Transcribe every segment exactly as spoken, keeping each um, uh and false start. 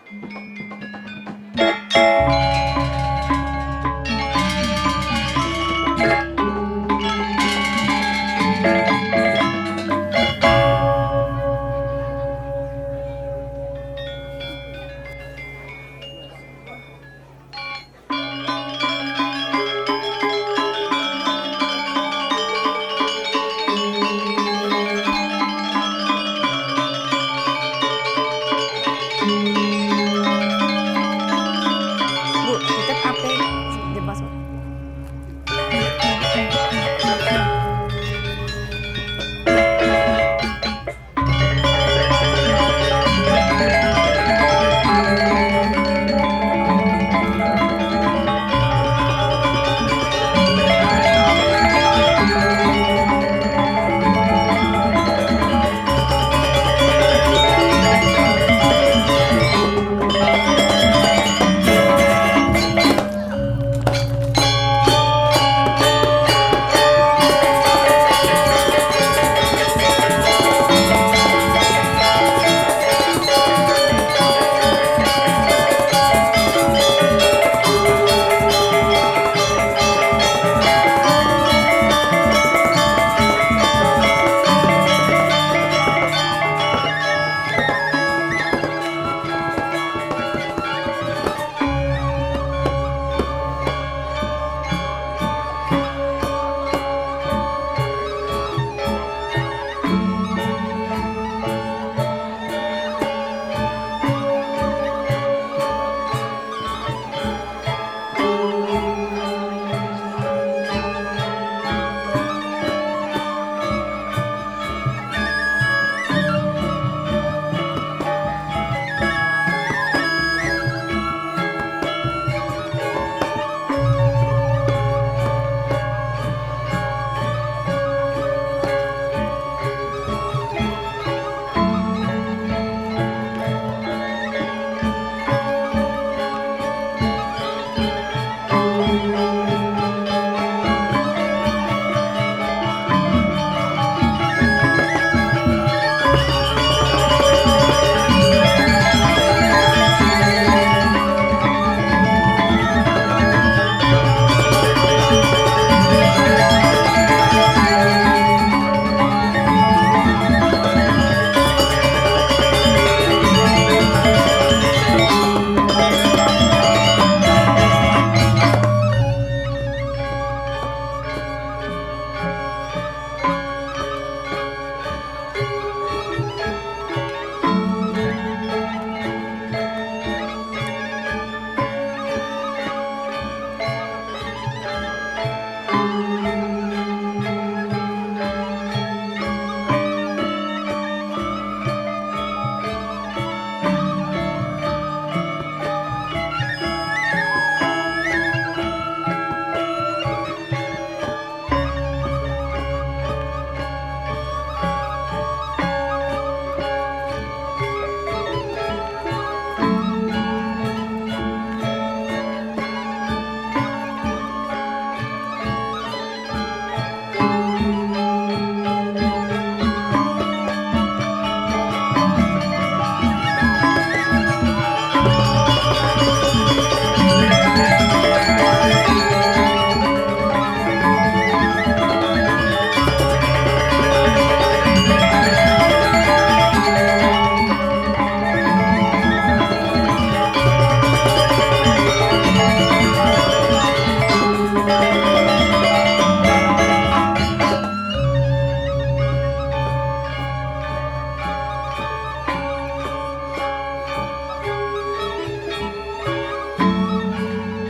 Bu, titip H P. Dia masuk.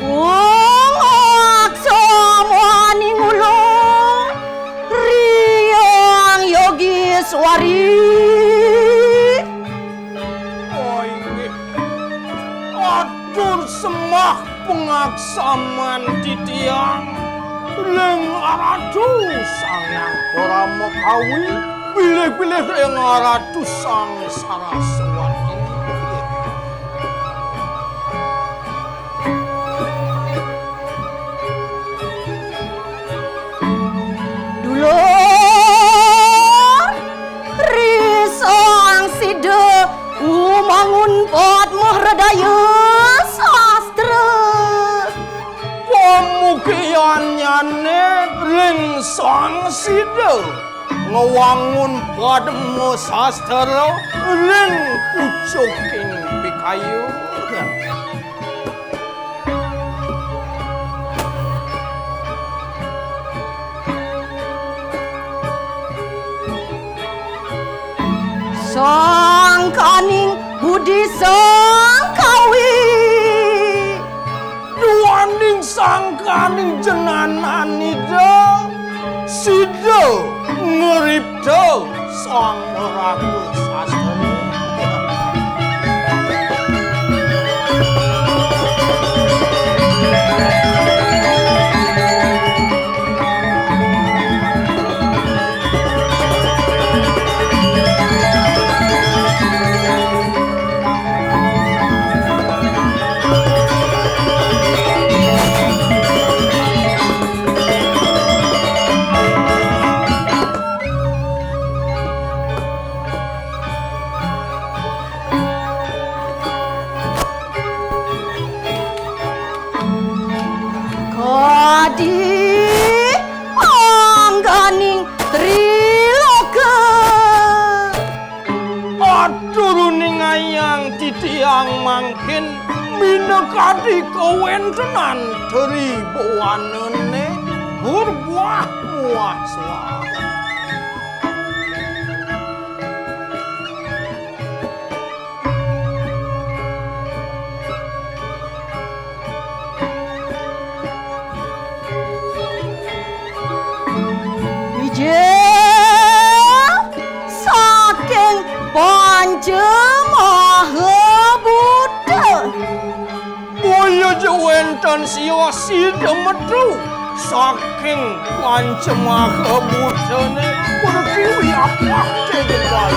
Wong aksamaning ulung Riang Yogiswari. Oh, inggih. Atur sembah pangaksaman titiang ring Aratu Sang Hyang Paramakawi, bilih-bilih ring Aratu Sang Saraswati. Dulur, risang sida umangun Padma Hredaya. Ayo sastra. Pamukiannyane ring sang sida ngwangun padma sastra ring pucuking pikayun. Sangkaning budi sangkawi. Duaning sangkaning jenengan Ida, sida ngripta sang maraga sastra. Kadi angganing triloka. Aturuningayang titiang mangkin minakadi kawentenan tribawanane, gur buah muah swaha. Wijil saking Panca Maha Buddha. Boya ja wenten siwa sida metu saking Panca Maha Buddhane, pada kiwi apah te jebal.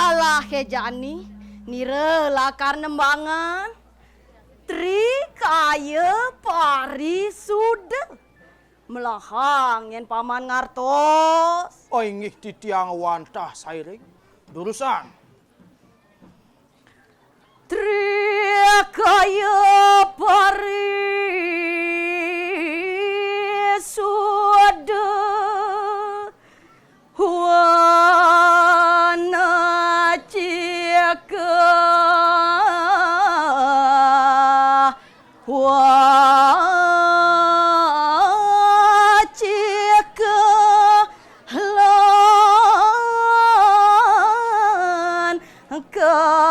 Alah jani, nira lakar nembangan Tri Kaya Parisuda. Melahang yén Paman ngartos. Oh, inggih titiang wantah sairing. Durusang. Tri Kaya Parisuda. Wanacika, wacika lan kayika.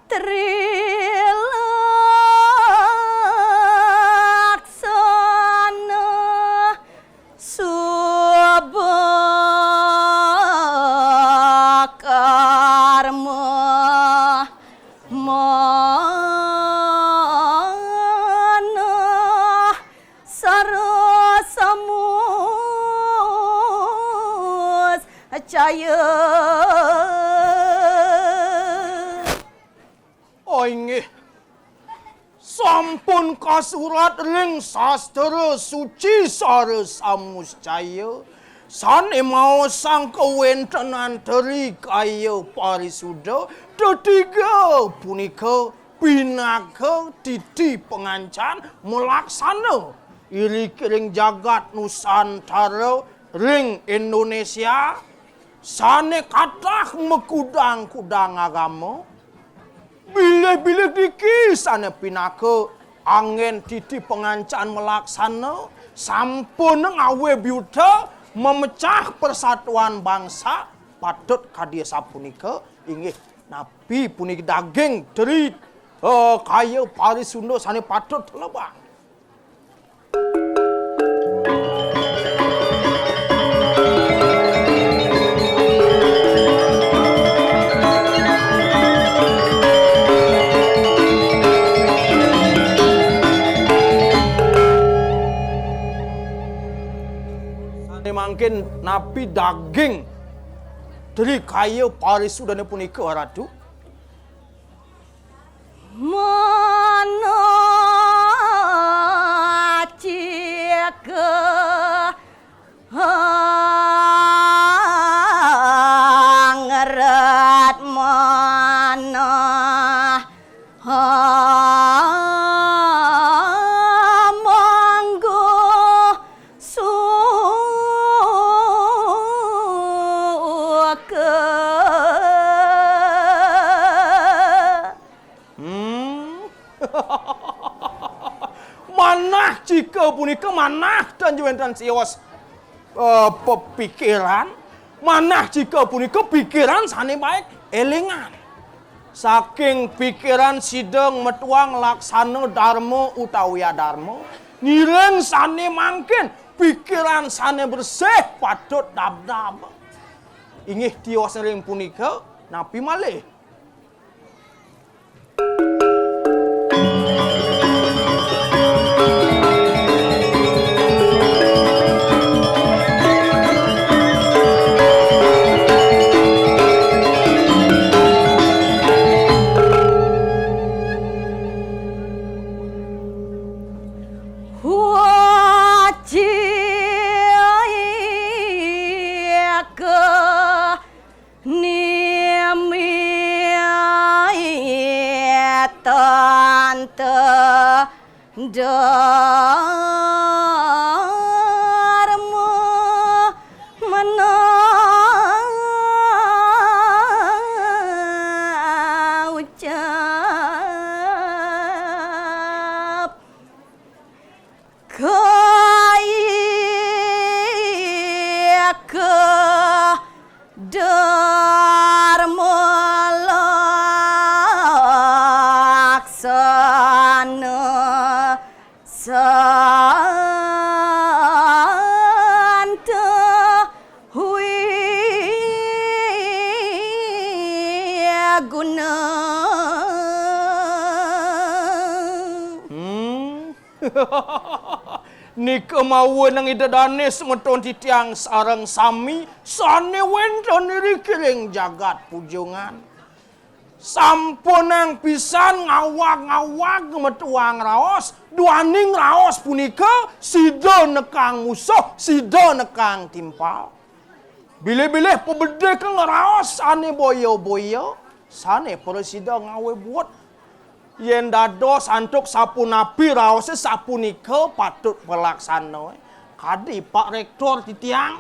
Trilaksana suba karma manah sarasa muscaya. Oh, inggih. Sampun kasurat ring sastra suci sarasa muscaya, sané maosang kawéntenan Tri Kaya Parisuda tetiga punika pinaka titi pangancan malaksana irik ring jagat Nusantara ring Indonesia, sané kathah makudang-kudang agama, bilih-bilih driki sané pinaka anggén titi pangancan malaksana, sampun ngawé biuta mamecah persatuan bangsa, patut kadi sapunika, inggih napi puniki daging Tri, eh, Kaya Parisuda sané patut lebang. Sané mangkin napi daging Tri Kaya Parisudané punika, Ratu? Manacika angrat manah manggo suka. Hmm. Manah jika punika manah tan wénten sios, eh, pepikiran, manah jika punika pikiran sané baik élingan. Saking pikiran sida metuang laksana darma utawi adarma, ngiring sané mangkin pikiran sané bersih patut dabdab. Inggih tios ring punika, napi malih? Wacika nimitan darma manah ucap. Kayika darma laksana sa Nika mawinan Ida Dane semeton titiang sareng sami sane wenten iriki ring jagat Pujungan. Sampunang pisan ngawag-ngawag metuang raos, duaning raos punika sida nekang musuh, sida nekang timpal. Bilih-bilih pabedikang raos sane boya-boya, sane prasida ngawe buut. Yen dados antuk sapunapi raose sapunika patut palaksana, kadi Pak Rektor titiang.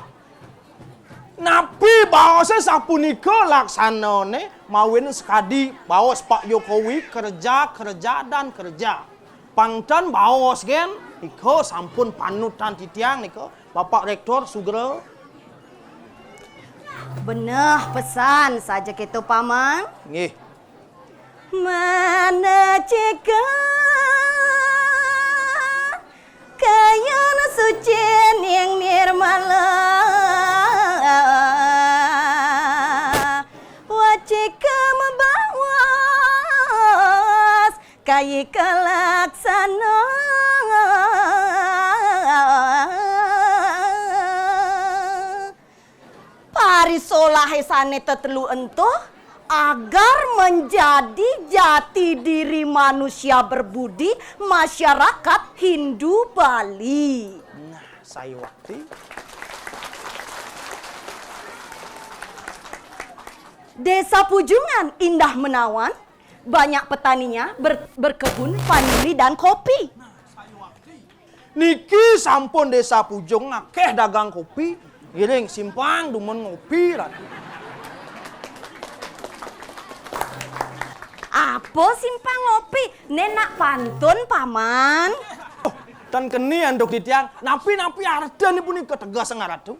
Napi baose sapunika laksanane, mawin sakadi baos Pak Jokowi, kerja, kerja, dan kerja. Pang ten baos gen, nika sampun panutan titiang nika, Bapak Rektor sugra. Beneh pesan saja keto, Paman. Nggih. Manecika kayun suci ning nirmala, wacika mabaos kayika laksana. Parisolahe sane tetelu ento agar menjadi jati diri manusia berbudi masyarakat Hindu Bali. Nah, sayuwakti. Desa Pujungan indah menawan, banyak petaninya ber-, berkebun vanili dan kopi. Niki sampun Desa Pujung akeh dagang kopi. Ngiring simpang dumun ngopi, Ratu. Apa simpang ngopi? Nenak pantun, Paman. Oh, tan keni antuk titiang. Napi-napi artine punika tegas, Ratu?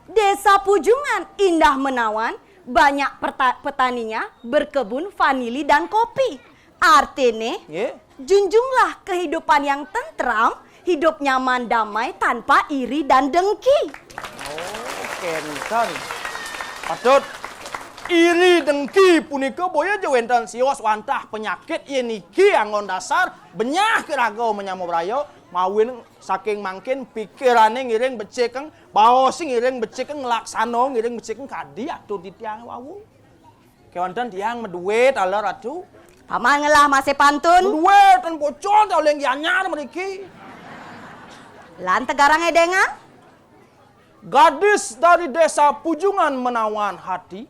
Desa Pujungan indah menawan, banyak perta-, petaninya berkebun vanili dan kopi. Artine, nggih, junjunglah kehidupan yang tentram, hidup nyaman damai tanpa iri dan dengki. Oh, kenten. Patut. Iri dengki punika boya ja wenten sios wantah penyakit yen niki anggon dasar benyah iraga manyama braya mawin saking mangkin pikirane ngiring becikeng, baos ngiring becikeng, laksana ngiring becikeng kadi atur titiang wau. Kewanten tiang madue taler Ratu. Paman ngelah masih pantun. Madue ten pocol ta oleh Gianyar mriki. Lan tegarang edengan. Gadis dari Desa Pujungan menawan hati,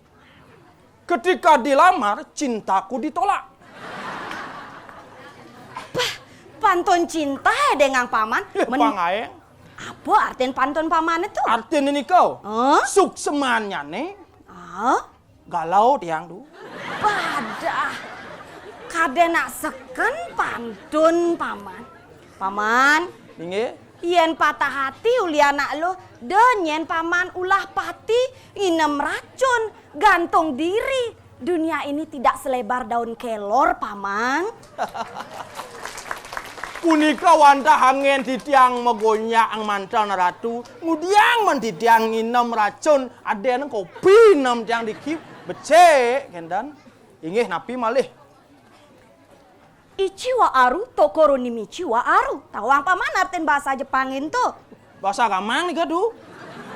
ketika dilamar cintaku ditolak. Pah, pantun cinta edengang Paman. Men- Pangaeng. Apa artin pantun Paman itu? Artin nika. Huh? Suksemannyane. Ah? Galau tiang tu. Padah. Kade nak seken pantun, Paman. Paman. Inggih. Yen patah hati uli anak lu, de nyen Paman ulah pati nginem racun, gantung diri. Dunia ini tidak selebar daun kelor, Paman. Punika wantah anggen titiang magonyak manten Ratu, ngudiang men titiang nginem racun, aden kopi nem tiang diki becik, kenten. Inggih, napi malih? Ichi wa aru, tokoro ni michi wa aru. Tawang Paman artin bahasa Jepang ento? Bahasa gamang nika, Du.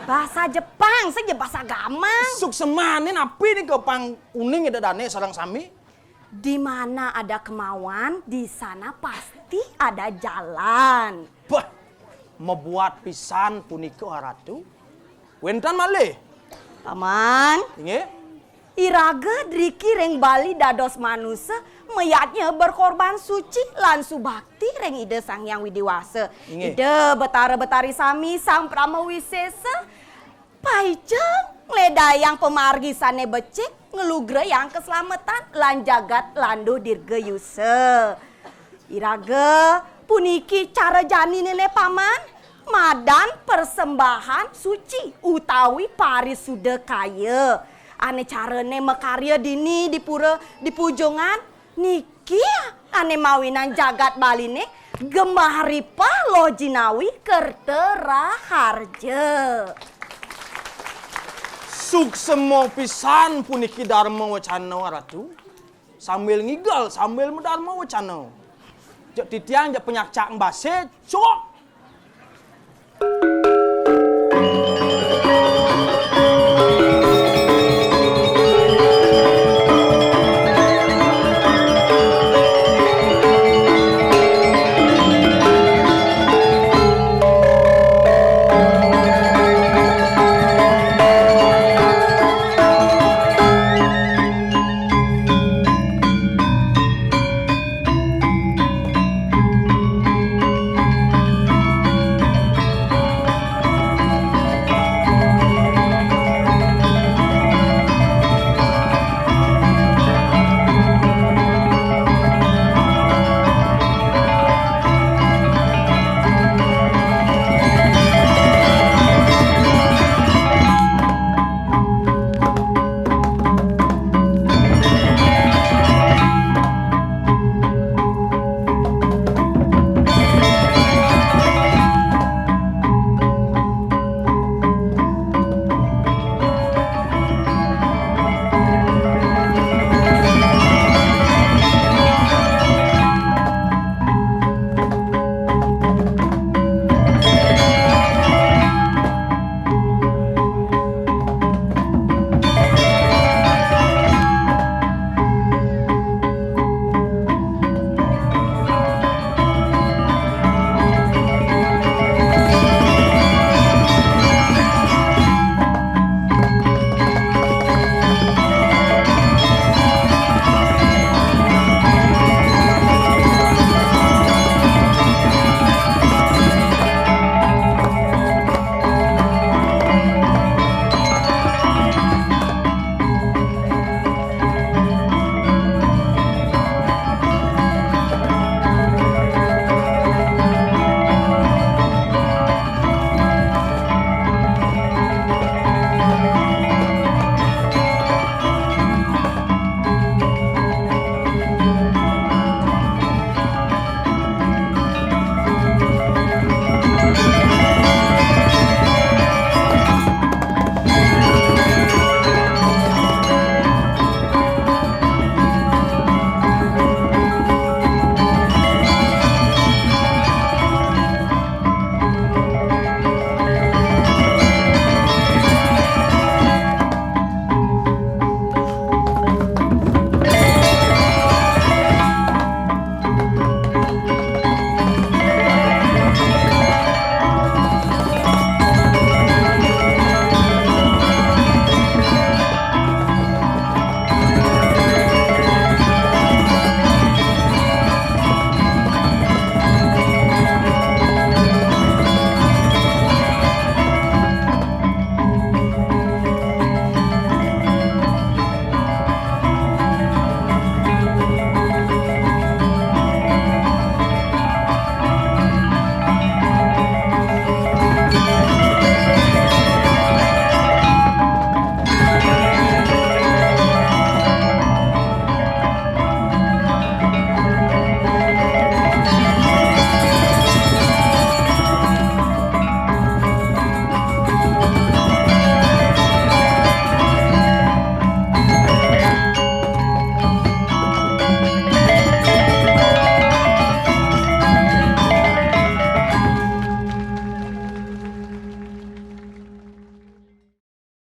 Bahasa Jepang, saja bahasa gamang. Suksemane napi nika pang uning Ida Dane sareng sami? Di mana ada kemauan, di sana pasti ada jalan. Bah, mabuat pisan punika, Ratu. Wenten malih? Paman. Inggih. Iraga driki ring Bali dados manusa, mayadnya berkorban suci lan subakti ring Ida Sang Hyang Widi Wasa. Inggih. Ida Betara Betari sami Sang Prama Wisesa. Paica ngledayang pamargi sane becik, nglugrayang kaslametan lan jagat landuh dirgayusa. Iraga, puniki cara janinene Paman, madan persembahan suci utawi parisuda kaya. Ane carane makarya dini di pura di Pujungan, niki ane mawinan jagat Baline gemah ripah loh jinawi kerta raharja. Suksema pisan puniki darma wacana, Ratu. Sambil ngigel, sambil madarma wacana. Cek titiang, cek penyakcak embase, cok